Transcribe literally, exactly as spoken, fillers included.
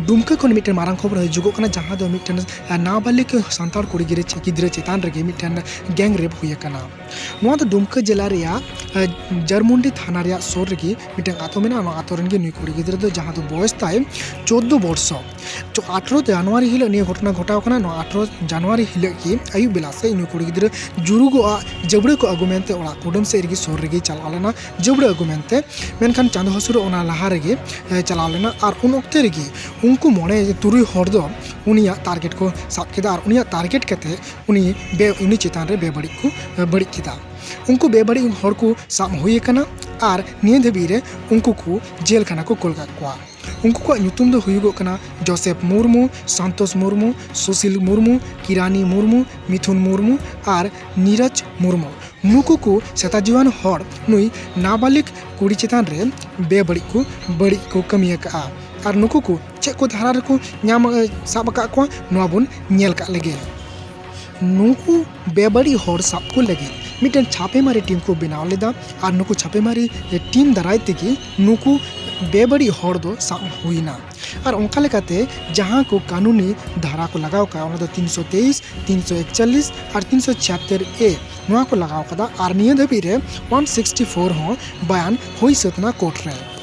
ᱰᱩᱢᱠᱟᱹ ᱠᱷᱚᱱ ᱢᱤᱫᱴᱮᱱ ᱢᱟᱨᱟᱝ ᱠᱷᱚᱵᱚᱨ ᱦᱤᱡᱩᱜᱚᱜ ᱠᱟᱱᱟ, ᱡᱟᱦᱟᱸ ᱫᱚ ᱢᱤᱫᱴᱮᱱ ᱱᱟᱵᱟᱞᱤᱜ ᱥᱟᱱᱛᱟᱲ ᱠᱩᱲᱤ ᱜᱤᱫᱽᱨᱟᱹ ᱪᱮ-, ᱜᱤᱫᱽᱨᱟᱹ ᱪᱮᱛᱟᱱ ᱨᱮᱜᱮ ᱢᱤᱫᱴᱮᱱ ᱜᱮᱝ ᱨᱮᱯ ᱦᱩᱭ ᱟᱠᱟᱱᱟ᱾ ᱱᱚᱣᱟ ᱫᱚ ᱰᱩᱢᱠᱟᱹ ᱡᱮᱞᱟ ᱨᱮᱭᱟᱜ, ᱮ, ᱡᱟᱨᱢᱩᱱᱰᱤ ᱛᱷᱟᱱᱟ ᱨᱮᱭᱟᱜ ᱥᱩᱨ ᱨᱮᱜᱮ ᱢᱤᱫᱴᱮᱱ ᱟᱛᱳ ᱢᱮᱱᱟᱜᱼᱟ᱾ ᱱᱚᱣᱟ ᱟᱛᱳ ᱨᱮᱱ ᱜᱮ ᱱᱩᱭ ᱠᱩᱲᱤ ᱜᱤᱫᱽᱨᱟᱹ ᱫᱚ, ᱡᱟᱦᱟᱸ ᱫᱚ ᱵᱚᱭᱚᱥ ᱛᱟᱭ ᱪᱳᱫᱽᱫᱳ ᱵᱚᱨᱥᱚ᱾ ᱪᱚ-, ᱟᱴᱷᱨᱚ ᱡᱟᱱᱩᱣᱟᱨᱤ ᱦᱤᱞᱳᱜ ᱱᱤᱭᱟᱹ ᱜᱷᱚᱴᱚᱱᱟ ᱜᱷᱚᱴᱟᱣ ᱠᱟᱱᱟ᱾ ᱱᱚᱣᱟ ᱟᱴᱷᱨᱚ ᱡᱟᱱᱩᱣᱟᱨᱤ ᱦᱤᱞᱳᱜ ᱜᱮ ᱟᱹᱭᱩᱵ ᱵᱮᱞᱟ ᱥᱮᱫ ᱱᱩᱭ ᱠᱩᱲᱤ ᱜᱤᱫᱽᱨᱟᱹ ᱡᱩᱨᱩᱜᱚᱜᱼᱟ ᱡᱟᱹᱵᱽᱲᱟᱹ ᱠᱚ ᱟᱹᱜᱩ ᱢᱮᱱᱛᱮ ᱚᱲᱟᱜ ᱠᱩᱰᱟᱹᱢ ᱥᱮᱫ ᱨᱮᱜᱮ ᱥᱩᱨ ᱨᱮᱜᱮᱭ ᱪᱟᱞᱟᱣ ᱞᱮᱱᱟ ᱡᱟᱹᱵᱽᱲᱟᱹ ᱟᱹᱜᱩ ᱢᱮᱱᱛᱮ᱾ ᱢᱮᱱᱠᱷᱟᱱ ᱪᱟᱸᱫᱚ ᱦᱟᱹᱥᱩᱨᱚᱜ ᱚᱱᱟ ᱞᱟᱦᱟ ᱨᱮᱜᱮ, ᱮ, ᱪᱟᱞᱟᱣ ᱞᱮᱱᱟ᱾ ᱟᱨ ᱩᱱ ᱚᱠᱛᱮ ᱨᱮᱜᱮ ᱩᱱᱠᱩ ᱢᱚᱬᱮ ᱛᱩᱨᱩᱭ ᱦᱚᱲ ᱫᱚ ᱩᱱᱤᱭᱟᱜ ᱴᱟᱨᱜᱮᱴ ᱠᱚ ᱥᱟᱵ ᱠᱮᱫᱟ ᱟᱨ ᱩᱱᱤᱭᱟᱜ ᱴᱟᱨᱜᱮᱴ ᱠᱟᱛᱮ ᱩᱱᱤ ᱵᱮ-, ᱩᱱᱤ ᱪᱮᱛᱟᱱ ᱨᱮ ᱵᱮᱵᱟᱹᱲᱤᱡ ᱠᱚ, ᱮ, ᱵᱟᱹᱲᱤᱡ ᱠᱮᱫᱟ᱾ ᱩᱱᱠᱩ ᱵᱮᱵᱟᱹᱲᱤᱡ ᱦᱚᱲ ᱠᱚ ᱥᱟᱵ ᱦᱩᱭ ᱟᱠᱟᱱᱟ ᱟᱨ ᱱᱤᱭᱟᱹ ᱫᱷᱟᱹᱵᱤᱡ ᱨᱮ ᱩᱱᱠᱩ ᱠᱚ ᱡᱮᱞ ᱠᱷᱟᱱᱟ ᱠᱚ ᱠᱳᱞ ᱠᱟᱜ ᱠᱚᱣᱟ᱾ ᱩᱱᱠᱩ ᱠᱚᱣᱟᱜ ᱧᱩᱛᱩᱢ ᱫᱚ ᱦᱩᱭᱩᱜᱚᱜ ᱠᱟᱱᱟ ᱡᱳᱥᱮᱯ ᱢᱩᱨᱢᱩ, ᱥᱟᱱᱛᱳᱥ ᱢᱩᱨᱢᱩ, ᱥᱩᱥᱤᱞ ᱢᱩᱨᱢᱩ, ᱠᱤᱨᱟᱱᱤ ᱢᱩᱨᱢᱩ, ᱢᱤᱛᱷᱩᱱ ᱢᱩᱨᱢᱩ ᱟᱨ ᱱᱤᱨᱟᱡᱽ ᱢᱩᱨᱢᱩ᱾ ᱱᱩᱠᱩ ᱠᱚ ᱥᱮᱛᱟ ᱡᱤᱣᱟᱱ ᱦᱚᱲ ᱱᱩᱭ ᱱᱟᱵᱟᱞᱤᱜ ᱠᱩᱲᱤ ᱪᱮᱛᱟᱱ ᱨᱮ ᱵᱮᱵᱟᱹᱲᱤᱡ ᱠᱚ, ᱵᱟᱹᱲᱤᱡ ᱠᱚ ᱠᱟᱹᱢᱤ ᱟᱠᱟᱫᱼᱟ᱾ ᱟᱨ ᱱᱩᱠᱩ ᱠᱚ ᱪᱮᱫ ᱠᱚ ᱫᱷᱟᱨᱟ ᱨᱮᱠᱚ ᱧᱟᱢ, ᱥᱟᱵ ᱟᱠᱟᱫ ᱠᱚᱣᱟ, ᱱᱚᱣᱟ ᱵᱚᱱ ᱧᱮᱞ ᱠᱟᱜ ᱞᱮᱜᱮ᱾ ᱱᱩᱠᱩ ᱵᱮᱵᱟᱹᱲᱤᱡ ᱦᱚᱲ ᱥᱟᱵ ᱠᱚ ᱞᱟᱹᱜᱤᱫ ᱢᱤᱫᱴᱮᱱ ᱪᱷᱟᱯᱮᱢᱟᱨᱤ ᱴᱤᱢ ᱠᱚ ᱵᱮᱱᱟᱣ ᱞᱮᱫᱟ ᱟᱨ ᱱᱩᱠᱩ ᱪᱷᱟᱯᱮᱢᱟᱨᱤ ᱴᱤᱢ ᱫᱟᱨᱟᱭ ᱛᱮᱜᱮ ᱱᱩᱠᱩ ᱵᱮᱵᱟᱹᱲᱤᱡ ᱦᱚᱲ ᱫᱚ ᱥᱟᱵ ᱦᱩᱭᱱᱟ᱾ ᱟᱨ ᱚᱱᱠᱟ ᱞᱮᱠᱟᱛᱮ ᱡᱟᱦᱟᱸ ᱠᱚ ᱠᱟᱹᱱᱩᱱᱤ ᱫᱷᱟᱨᱟ ᱠᱚ ᱞᱟᱜᱟᱣ ᱠᱟᱜᱼᱟ, ᱚᱱᱟ ᱫᱚ ᱛᱤᱱᱥᱚ ᱛᱮᱭᱤᱥ, ᱛᱤᱱᱥᱚ ᱮᱠᱪᱟᱞᱞᱤᱥ ᱟᱨ ᱛᱤᱱᱥᱚ ᱪᱷᱤᱭᱟᱛᱛᱳᱨ ᱮ, ᱱᱚᱣᱟ ᱠᱚ ᱞᱟᱜᱟᱣ ᱠᱟᱫᱟ᱾ ᱟᱨ ᱱᱤᱭᱟᱹ ᱫᱷᱟᱹᱵᱤᱡ ᱨᱮ ᱚᱣᱟᱱ ᱥᱤᱠᱥᱴᱤ ᱯᱷᱳᱨ ᱦᱚᱸ ᱵᱟᱭᱟᱱ ᱦᱩᱭ ᱥᱟᱹᱛ ᱮᱱᱟ ᱠᱳᱨᱴ ᱨᱮ᱾